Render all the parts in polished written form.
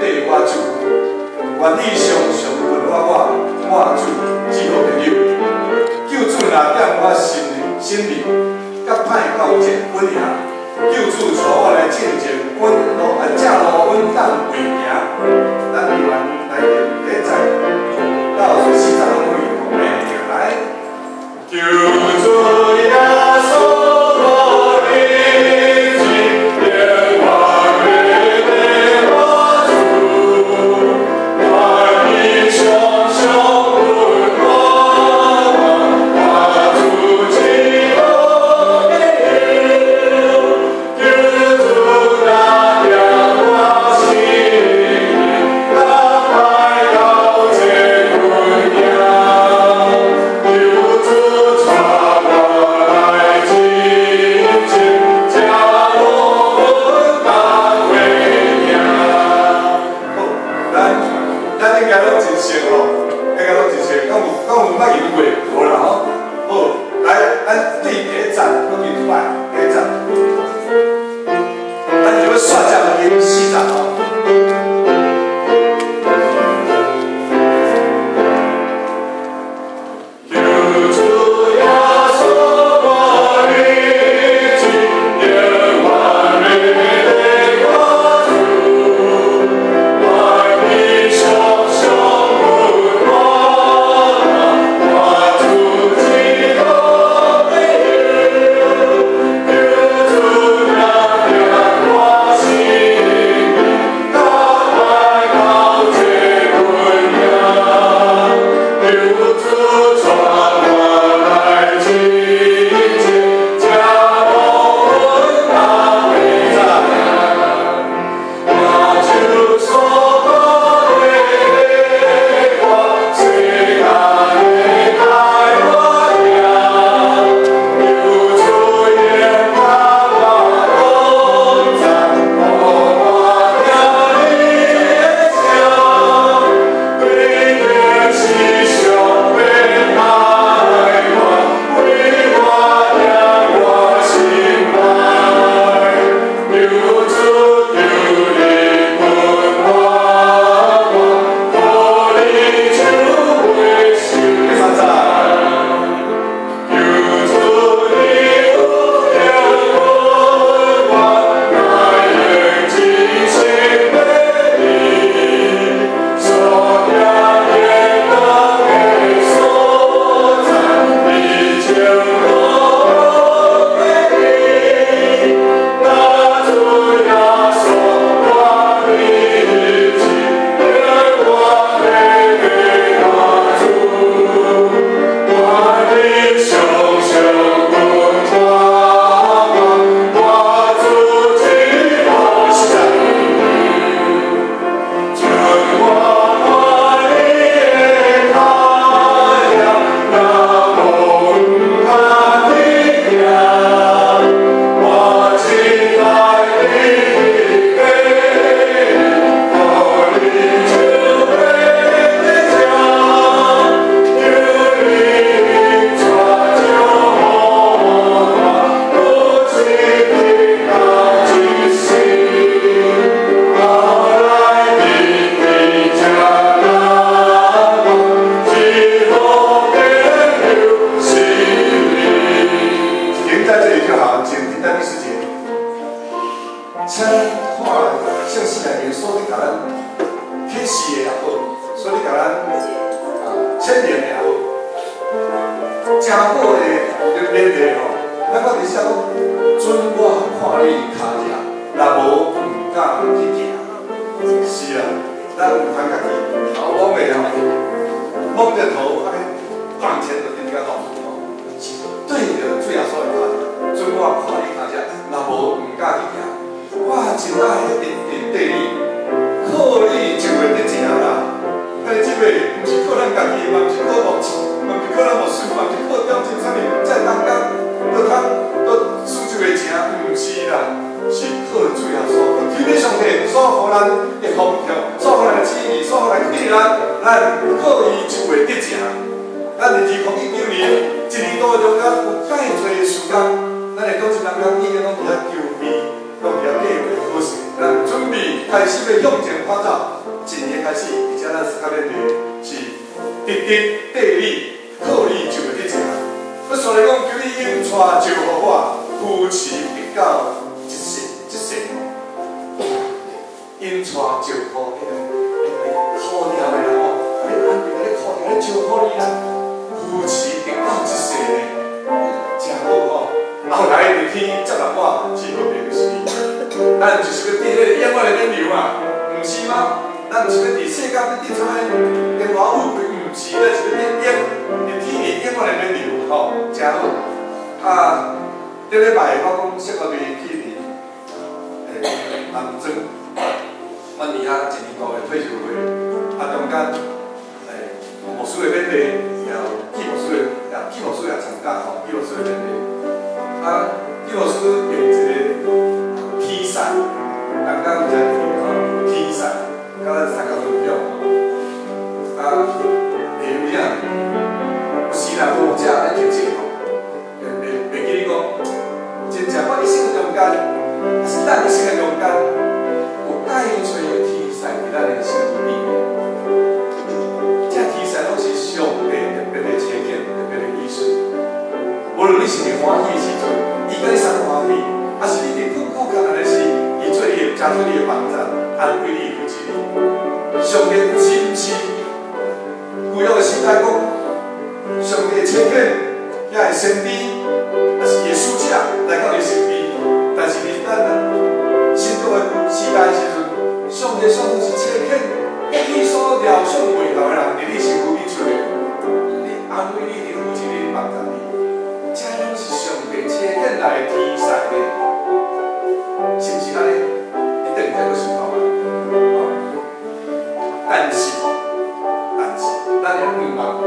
綴我主，願你常常問我我，我主至好朋友。救主若踮我心裡，心裡，甲歹鬥戰穩贏。救主帶我來進前，阮路啊正路穩當為行。咱原來第一節到四節攏可以講來。救主耶穌我的心，永遠的我主，願你常常問我，我主至好朋友。救主若踮我身邊，甲歹鬥這困贏。救主帶我來進前，這路穩當為行。好，咱應該攏真熟吼，應該攏真熟，敢有捌用過？無啦吼。好，來，咱對第一節閣去一擺，第一節，咱就欲煞接落去四節吼。救主耶穌我的主，永遠的我主，願你常常問我，我主至好朋友。救主若踮我身邊，甲歹鬥這困贏。救主帶我來進前，這路穩當為行。我手所看的我，世間的帶我行。救主永佮我同在，予我聽你的聲，對著世上的愛我，為我聽我心內。救主求你問我，我靠你手袂受。第三節。求主你有聽問我，乃用真心的你，所行天堂的所在，你前路的你，那主耶穌我的心，永遠的我主，願你常常問我，我主至好四節。准我看你的跤跡，若無毋敢去行。我真愛你的靠你手袂停，求你帶領我，路一直到一世。後來伫這那我至好朋友是你。停在這裡就好，請停在第四節。請咱看聖詩內面所咧共咱啟示的也好，所咧共咱啊勸勉的也好，誠好的勉勵吼。咱講佇寫講，准我看你跤跡，若無毋敢去行。是啊，咱毋通家己頭摸的吼，摸著頭按呢往前就直直落去吼，是對著主耶穌的跤跡，准我看你跤跡，若無毋敢去行。我真愛直直綴你，靠你就會得成啦。但是這個毋是靠咱家己，嘛毋是靠牧師，嘛毋是靠咱牧師，嘛毋是靠點鐘啥物，這當工閣通閣輸就會成，毋是啦，是靠主耶穌，靠天父上帝所予咱的方向，所予咱的旨意，所予咱的指咱，咱靠伊就會得成。咱佇2019年一年多中間有介濟的時間，咱會講一人講已經攏佇遐籌備，攏佇遐計劃好勢，咱準備開始欲向前發展。一年開始，而且咱三個勉勵是直直綴你，靠你就會得成。我煞來講，求你永帶祝福我，扶持直到這世這世吼。永帶祝福彼個苦念的人吼，你安慰你苦念，你祝福你啦，扶持直到這世呢，誠好吼。後來佇天接納我，這個就是你。咱就是欲佇彼个永遠的冕旒嘛，毋是嗎？咱毋是欲佇世間欲得啥物榮華富貴，毋是，咱是欲得永佇天裡永遠的冕旒吼，誠好。啊，頂禮拜我講小可隊去佇南莊，阮佇遐一年度的退修會，啊中間牧師的勉勵，也有紀牧師的，也紀牧師也參加吼，紀牧師的勉勵。啊，紀牧師用一個天使，剛剛才提吼，天使，佮咱三個分享吼。啊，會有影，有時若無這咧提醒吼，會記你講，真正我一生中間，抑是咱一生的中間，有介濟的天使佇咱的身軀裡面。這天使攏是上帝特別的差遣，特別的意思。無論你是佇歡喜的時陣，伊佮你相歡喜；抑是你佇困苦艱難的時，伊做你的，成做你的幫助，安慰你，扶持你。上帝有時毋是舊約的時代講，上帝的差遣，遐的先知，抑是伊的使者來到你身邊。但是佇咱新約的時代的時陣，上帝上是差遣你所料想袂到的人佇你身軀邊出現，你安慰你，佇扶持你，幫助你。這攏是上帝差遣來的天使呢，是毋是按呢？你轉去閣想看覓。但是，咱也毋茫，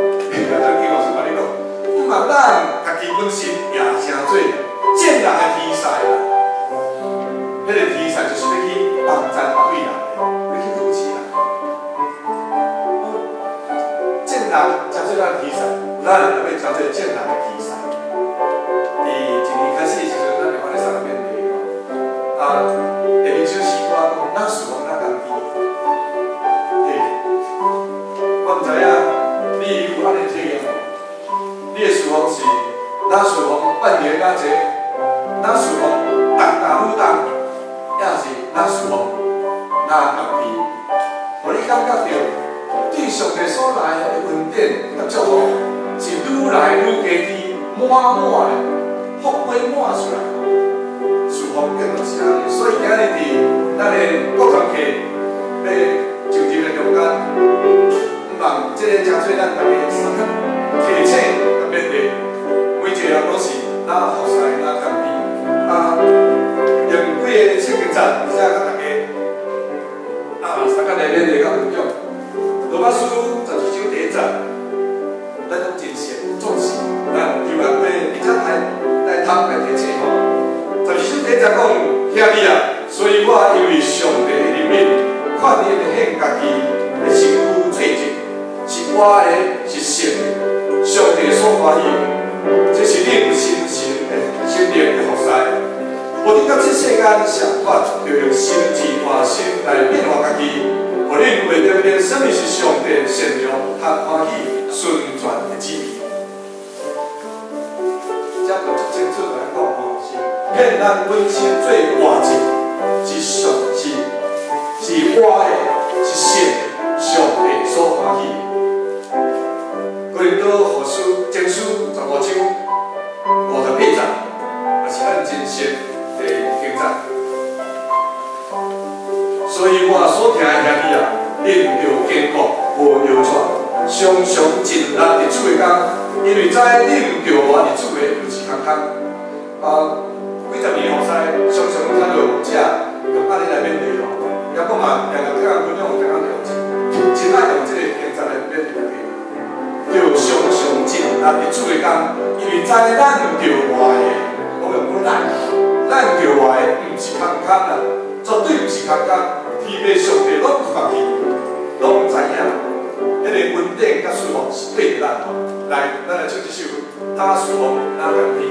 咱叫我是共你講，毋茫咱家己本身也成做賤人的天使啦。彼個天使就是欲去幫贊別位人的，欲去扶持人的。賤人成做咱的天使，咱也欲成做賤人的天使。佇一年開始的時陣，咱就按呢三個勉勵吼。啊，下面首詩歌講，咱事奉咱家己。對，我毋知影你有按呢體驗無？你的事奉是咱事奉扮演較濟，咱事奉重擔負擔，抑是咱事奉咱家己？予你感覺著對上帝所來的恩典佮祝福是愈來愈加添，滿滿的，福杯滿出來。事奉更就是按呢，所以今日佇咱的國團客欲就任的中間，毋望這個成做咱大家相共提醒佮勉勵，每一個人攏是咱服侍咱家己。啊，用幾个聖經節，才佮大家啊，相共來勉勵佮分享。羅馬書12章第1節，咱攏真熟，總是咱求安慰，而且來來讀來提醒吼。12章第1節講，兄弟啊，所以我因為上帝的憐憫，勸恁獻家己的身軀做祭，是活的，是聖的，上帝所歡喜的。這是恁心神的心靈的服侍。無論佮這世間相款，著用心智換新來變化家己，予恁會辨別啥物是上帝善良、合歡喜、純全的旨意。這就足清楚來講吼，是獻咱本身做活祭，是上是是活的，是聖的，上帝所歡喜的。哥林多後書前書15章58節，也是咱真熟的經節。所以我所疼的兄弟啊，恁著堅固，無搖掣，常常盡力佇主的工，因為知恁著活佇主的毋是空空。啊，幾十年服侍，常常聽著牧者用按呢來勉勵吼，也講嘛，常常聽人分享，常常用真愛用這個經節來勉勵大家。著常常盡力佇主的工，因為知咱著活的，我用講咱，咱著活的毋是空空啦，絕對毋是空空。天父上帝攏看見，攏知影，彼个恩典佮祝福是對著咱吼。來，咱來唱這首《哪事奉哪甘甜》。